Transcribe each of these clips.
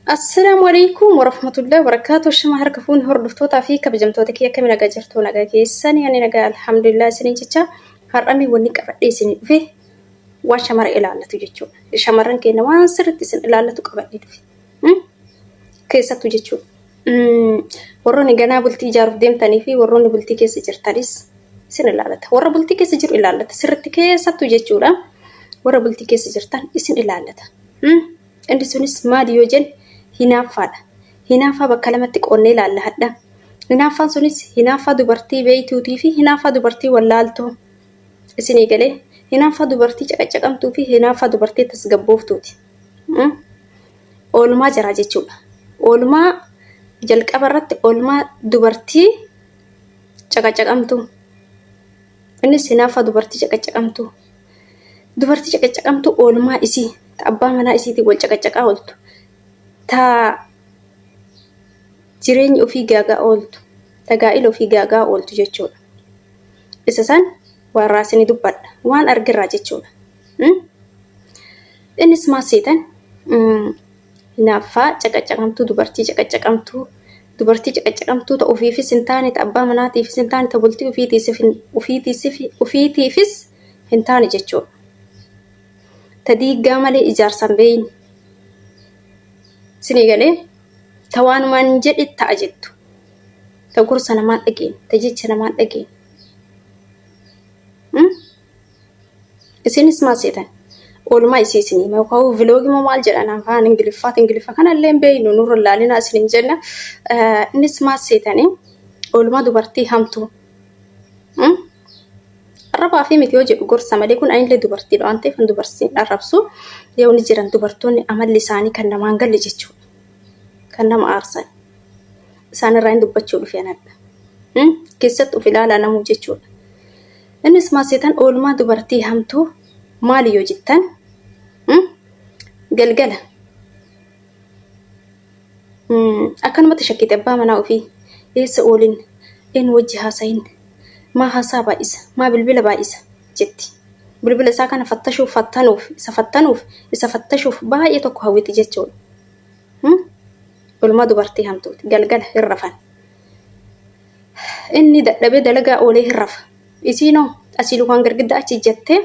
Assalaamu alaikum warahmatullahi wabarakatuh. Shama harka fuuni hordoftootaa fi kabajamtoota kiyya akkami nagaa jirtu? Nagaa keessani? Ani nagaa, alhamdulillah isiniin jecha. Har'amii wanni qabadhee isinii dhufe waan shamara ilaallatu jechuudha. Shamarran keenya waan sirriitti isin ilaallatu qabadhee dhufe. Keessattuu jechuudha. Warroonni ganaa bultii ijaaruuf deemtanii fi warroonni bultii keessa jirtanis isin ilaallata. Warra bultii keessa jiru ilaallata. Sirriitti keessattuu jechuudha. Warra bultii keessa jirtan isin ilaallata. Inni sunis maali yoo jenne, hinaaffaadha. Hinaaffaa bakka lamatti qoonnee ilaalla hadha. Hinaaffaan sunis hinaaffaa dubartii beeytuutii fi hinaaffaa dubartii wallaaltuu. Isinii galee? Hinaaffaa dubartii caqacaqamtuu fi hinaaffaa dubartii tasgabbooftuuti. Oolmaa jaraa jechuudha. Oolmaa jalqaba irratti oolmaa dubartii caqacaqamtuu. Innis hinaaffaa dubartii caqacaqamtuu. Dubartii caqacaqamtuu oolmaa isii ta abbaa manaa isiitiin wal caqacaqaa ooltu, ta jireenya ofii gaagaa ooltu, ta gaa'ila ofii gaagaa ooltu jechuudha. Isa san warraa isinii dubbadha. Waan argirraa jechuudha. Innis maal seetan? Hinaaffaa caqacaqamtuu, dubartii caqacaqamtuu, dubartii caqacaqamtuu ta ofiifis hin taane, ta abbaa manaatiifis hin taane, ta bultii ofiitiifis hin taane jechuudha. Ta diiggaa malee ijaarsa hin beeyne. Isinii galee? Ta waanumaan jedhe ta'a jettu. Ta gorsa namaan dhageenye, ta jecha namaan dhageenye. Isinis maal seetan? Oolmaa isii isinii hima yookaan viloogii moo maal jedhan afaan Ingiliffaati. Ingiliffa kanallee hin beeknu, nurra ilaalinaa isiniin jenna. Innis maal seetanii? Oolmaa dubartii hamtuu. Arrabaa fi miti yoo jedhu gorsa malee, kun anillee dubartiidha waan ta'eef dubartiin arrabsu yoo ni jiran, dubartoonni amalli isaanii kan namaan galle jechuudha. Kan nama aarsan. Isaan irraa hin dubbachuu dhufe anadha. Keessatti of ilaalaa namuu jechuudha. Innis maal seetan? Oolmaa dubartii hamtuu maali yoo jettan, galgala akkanumatti shakkite abbaa manaa ofii: eessa oolin, eenyu wajji haasayin, maa haasaa baay'isa, maa bilbila baay'isa jetti. Bilbila isaa kana fattashuuf, fattanuuf, isa fattanuuf, isa fattashuuf baay'ee tokko hawwiti jechuudha. Oolmaa dubartii hamtuuti. Galgala hin rafan. Inni dadhabee dalagaa oolee hin rafa. Isiinoo asii lukaan girgidda achi ijjattee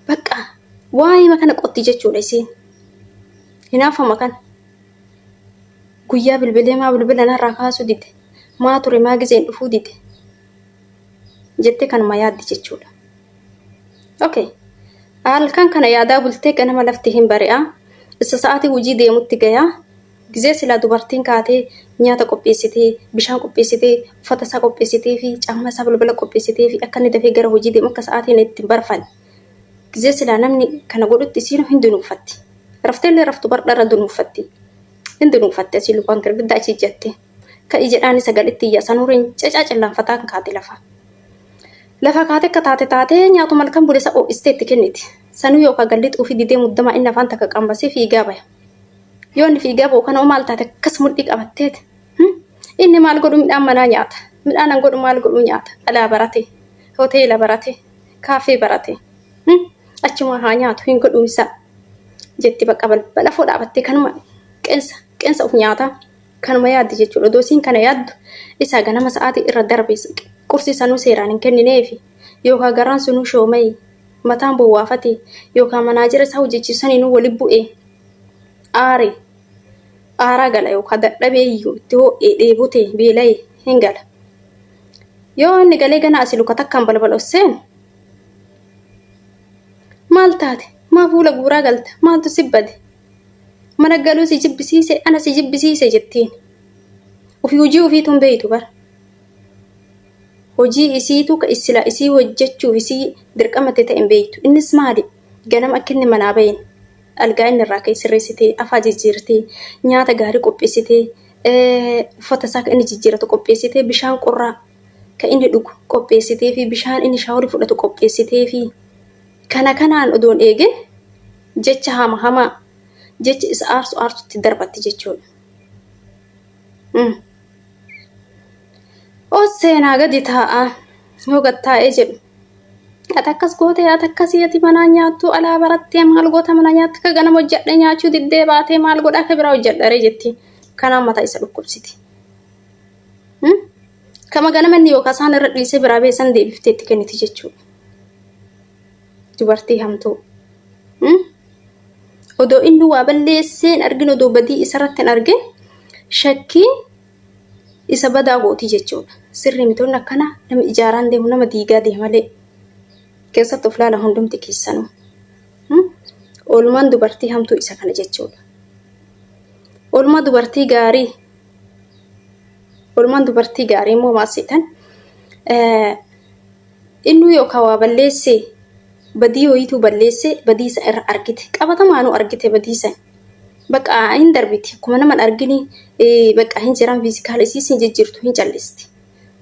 bakka waa'ee kana qotti jechuudha isiin. Hinaafama kana. Guyyaa bilbilee maa bilbila narraa kaasuu dide? Maa ture, maa gizeen dhufuu dide? Jettee kanuma yaaddi jechuudha. Okay. Halkan kana yaadaa bultee ganama lafti hin bari'a. Isa sa'aatii hojii deemutti gayaa. Gizee silaa dubartiin kaatee nyaata qopheessitee, bishaan qopheessitee, uffata isaa qopheessitee fi caammaa isaa balbala qopheessitee fi akka inni dafee gara hojii deemu, akka sa'aatiin itti hin barfanne. Gizee silaa namni kana godhutti isiin hin dunuuffatti. Raftee illee raftu bardharra dunuuffatti. Hin dunuuffatti, asii lukaan girgiddaa achi ijjatte. Ka'i jedhaani sagalitti iyya sanuuriin cacaa cillaanfataa kan kaate lafa. Lafa kaate akka taate taatee nyaatu malkan bule isa ho'istee itti kenniti. Sanuu yookaan galli xuufii didee muddamaa inni afaan takka qambasee fiigaa baya. Yoo inni fiigaa ba'u kana maal taate akkas mudhii qabatteeti. Inni maal godhu, midhaan manaa nyaata. Midhaan an godhu maal godhu nyaata. Alaa barate. Hoteela barate. Kaafee barate. Achuma haa nyaatu, hin godhu isaa. Jetti bakka balbala foo dhaabattee kanuma qeensa qeensa of nyaataa. Kanuma yaaddi jechuudha. Odoo isiin kana yaaddu isaa ganama sa'aatii irra darbe qursii sanuu seeraan hin kennineefi. Yookaan garaan sunuu shooma'e, mataan bowwaafate, yookaan manaajera isaa hojjechiisu saniinuu wali bu'e, aare, aaraa gala, yookaan dadhabee iyyuu itti ho'ee dheebote beela'e hin gala. Yoo inni galee gana asii luka takkaan balbala ol seenu, maal taate? Maa fuula guuraa galta? Maaltu si bade? Mana galuu si jibbisiise, ana si jibbisiise jettiin. Ofii hojii ofiitu hin beeytu bara. Hojii isiitu ka sila isii hojjechuuf isii dirqama itti ta'e hin beeytu. Innis maali? Ganama akka inni manaa baheen algaa inni irraa ka'e sirreessitee, afaa jijjiirtee, nyaata gaarii qopheessitee, uffata isaa kan inni jijjiiratu qopheessitee, bishaan qorraa kan inni dhugu qopheessitee fi bishaan inni shaaworii fudhatu qopheessitee fi kana kanaan odoon eegin jecha hama hamaa, jecha isa aarsu aarsutti darbatti jechuudha. Os seenaa gadi taa'a yoo gad taa'ee jedhu Ati akkas gootee ati akkasii ati manaa nyaattu alaa barattee maal goota mana nyaatti akka ganama hojjedhe nyaachuu diddee baatee maal godha akka biraa hojjedharee jetti. Kanaan mataa isa dhukkubsiti. Kama ganama inni yookaan isaan irra dhiisee biraa beesan deebiftee itti kenniti jechuudha. Dubartii hamtuu. Odoo inni waa balleessee hin argin odoo badii isarratti hin argin shakkiin isa badaa gooti jechuudha. Sirrii mitoonni akkanaa nama ijaaraan deemu nama diigaa deema malee. Keessatti of laala hundumti keessanuu. Oolmaan dubartii hamtuu isa kana jechuudha. Oolmaa dubartii gaarii Oolmaan dubartii gaarii immoo maal seetan? Innuu yookaan waa balleessee badii wayiituu balleessee badii isa irra argite. Qabatamaanuu argite badii san. Bakka hin darbiti. Akkuma nama hin argini bakka hin jiran fiizikaala isiis hin jijjiirtu hin callisti.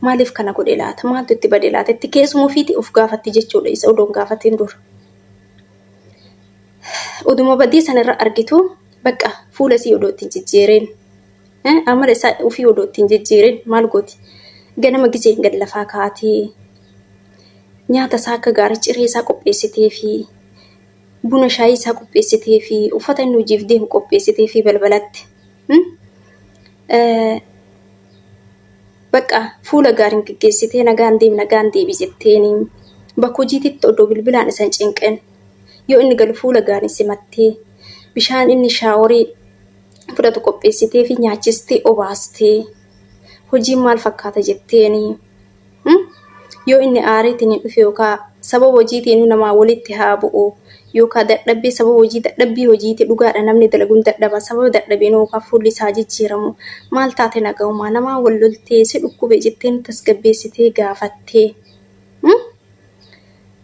Maaliif kana godhe laata? Maaltu itti bade laata? Itti keessuma ofiiti of gaafatti jechuudha isa odoo hin gaafatin dura. Oduma badii sana irra argitu bakka fuula isii odoo itti hin jijjiirin. Amala isaa ofii odoo itti hin jijjiirin maal gooti? Ganama giseen gad lafaa kaatee nyaata isaa akka gaarii ciree isaa qopheessitee fi buna shaayii isaa qopheessitee fi uffata inni hojiif deemu qopheessitee fi balbalatti. Bakka fuula gaariin geggeessitee nagaan deemi nagaan deebi jetteeni bakka hojiititti odoo bilbilaan isa hin cinqin yoo inni galu fuula gaariin simattee bishaan inni shaaworii fudhatu qopheessitee fi nyaachistee obaastee hojiin maal fakkaata jetteeni yoo inni aareetiin hin dhufe yookaan sababa hojiitiin namaa walitti haa bu'u yookaan dadhabbii sababa hojii dadhabbii hojiiti dhugaadha namni dalaguun dadhaba sababa dadhabeen yookaan fuulli isaa jijjiiramu maal taate nagaumaa namaa wal loltee si dhukkube jetteen tasgabbeessitee gaafattee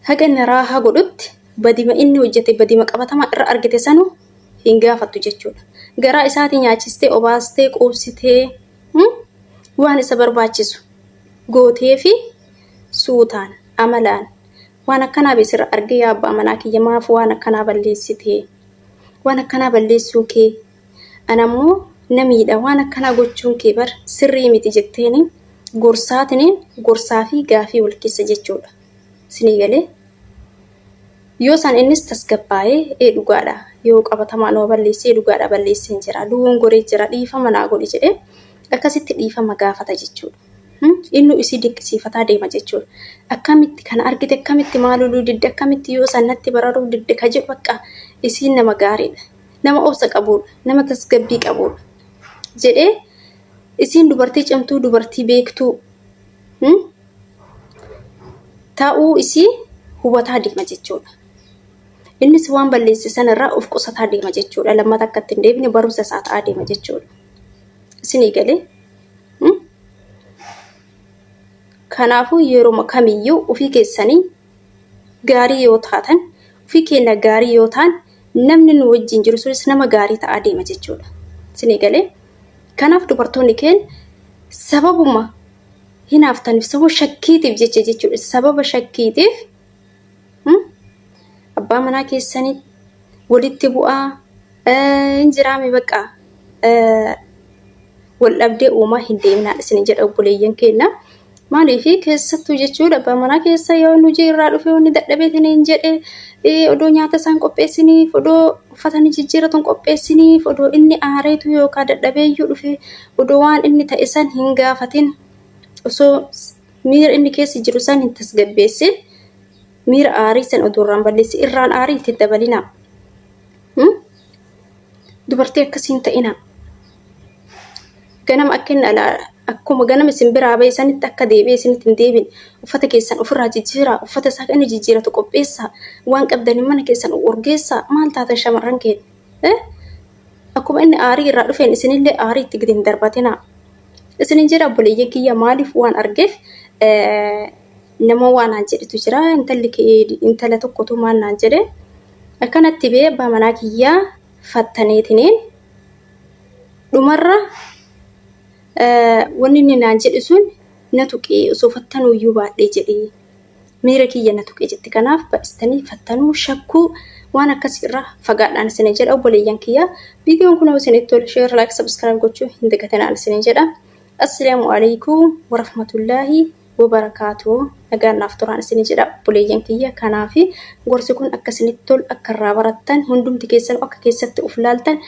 haga inni raahaa godhutti badima inni hojjete badima qabatamaa irra argite sanu hin gaafattu jechuudha. Garaa isaatii nyaachistee, obaastee, quubsitee waan isa barbaachisu gootee fi suutaan amalaan waan akkanaa beesirra argee yaa abbaa manaa kiyya maaf waan akkanaa balleessitee waan akkanaa balleessuu kee anammoo na miidha waan akkanaa gochuun kee bar sirrii miti jetteeni gorsaatiniin gorsaa fi gaafii wal keessa jechuudha. Sinii galee Yoo san innis tasgabbaa'ee ee dhugaadha yoo qabatamaan waa balleessee dhugaadha balleesseen jira dogongoree jira dhiifama naa godhi jedhee akkasitti dhiifama gaafata jechuudha. Innu isii dinqisiifataa deema jechuudha. Akkamitti kana argite akkamitti maal loluu didde akkamitti yoo san natti bararuu didde ka jedhu bakka isiin nama gaariidha. Nama obsa qabuudha. Nama tasgabbii qabuudha. Jedhee isiin dubartii cimtuu dubartii beektuu ta'uu isii hubataa deema jechuudha. Innis waan balleesse sanarraa of qusataa deema jechuudha. Lammata akka itti hin deebine barumsa isaa ta'aa deema jechuudha. Isinii galee? Kanaafuu yeroo kamiyyuu ofii keessanii gaarii yoo taatan, ofii keenya gaarii yoo ta'an, namni nu wajjin jiru sunis nama gaarii ta'aa deema jechuudha. Isinii galee? Kanaaf dubartoonni keenya sababuma hinaaftaniif sababa shakkiitiif jecha jechuudha. Sababa shakkiitiif abbaa manaa keessanii walitti bu'aa hin jiraame bakka wal dhabdee uumaa hin deeminaa isin jedha obboleeyyan keenya. Maaliif keessattuu jechuudha abbaa manaa keessa yoo inni hojii irraa dhufe inni dadhabeetiin hin jedhe odoo nyaata isaan qopheessiniif odoo uffata inni jijjiiratu hin qopheessiniif odoo inni aareetu yookaan dadhabeeyyuu dhufe odoo waan inni ta'e san hin gaafatin osoo miira inni keessa jiru san hin tasgabbeessin miira aarii san odoo irraan balleessi irraan aarii itti dabalinaa. Dubartii akkasii hin ta'inaa. Ganama akka inni alaa akkuma ganama isin biraa ba'e sanitti akka deebi'ee isinitti hin deebine uffata keessan ofirraa jijjiiraa uffata isaa inni jijjiiratu qopheessaa waan qabdaniin mana keessan urgeessaa maal taatan shamarran keenya. Akkuma inni aarii irraa dhufeen isinillee aarii itti gadi hin darbatinaa. Isinin jedha obboleeyyan kiyya maaliif waan argeef nama waan naan jedhetu jira intalli intala tokkotu maal naan jedhe akkanatti bee abbaa manaa kiyyaa fattaneetiniin dhumarra wanni inni naan jedhe sun na tuqee osoo fattanuuyyuu baadhee jedhee miira kiyya na tuqe jette kanaaf baay'istanii fattanuu shakkuu waan akkasii irraa fagaadhaan isin jedha obboleeyyan kiyya viidiyoon kun isinitti tole share like subscribe gochuu hin dagatinaan isin jedha assalaamu alaikum warahmatullaahi Wabarakaatuh. Nagaan naaf turaan isin jedha obboleeyyan kiyya. Kanaaf gorsi kun akka isinitti tolu, akka irraa barattan, hundumti keessan akka keessatti of laaltan.